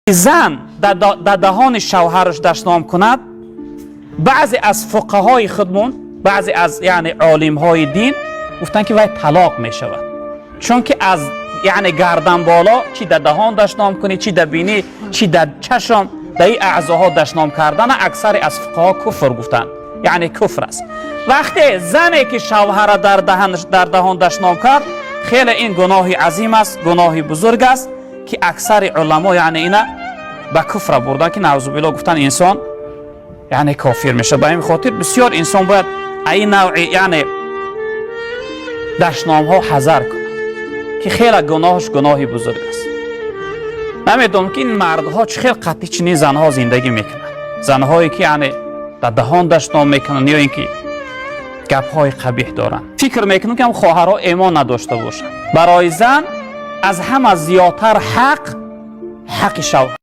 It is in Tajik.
Зан дар даҳони шавҳараш дашном кунад, баъзе аз фуқаҳои худмон, баъзе аз, яъне, олимҳои дин гуфтанд, ки вай талоқ мешавад, чунки аз, яъне, гардан боло чӣ дар даҳон дашном кунӣ, чӣ дар бинӣ, чӣ дар чашм, дар ин аъзоҳо дашном кардана аксари аз фуқаҳо куфр гуфтанд, яъне куфр аст. Вақте зане ки шавҳара дар даҳон дашном кард, хеле ин гуноҳи азим аст, гуноҳи бузург аст, ки аксари уламо, яъне, ина ба куфра бурдан, ки наъузубилло гуфтан, инсон, яъне, кофир мешавад. Ба ҳамин хотир бисёр инсон бояд ин навъи, яъне, дашномҳо ҳазар кунад, ки хеле гуноҳаш гуноҳи бузург аст. Намедонам, ки ин мардҳо чӣ хел қатъи чунин занҳо зиндагӣ мекунанд, занҳое ки, яъне, дар даҳон дашном мекунанд ё ин ки гапҳои қабиҳ доранд. Фикр мекунам, ки ҳам хоҳарҳо эмон надошта бошанд. Барои зан аз ҳама зиёдтар ҳақ, ҳаққи шавҳар.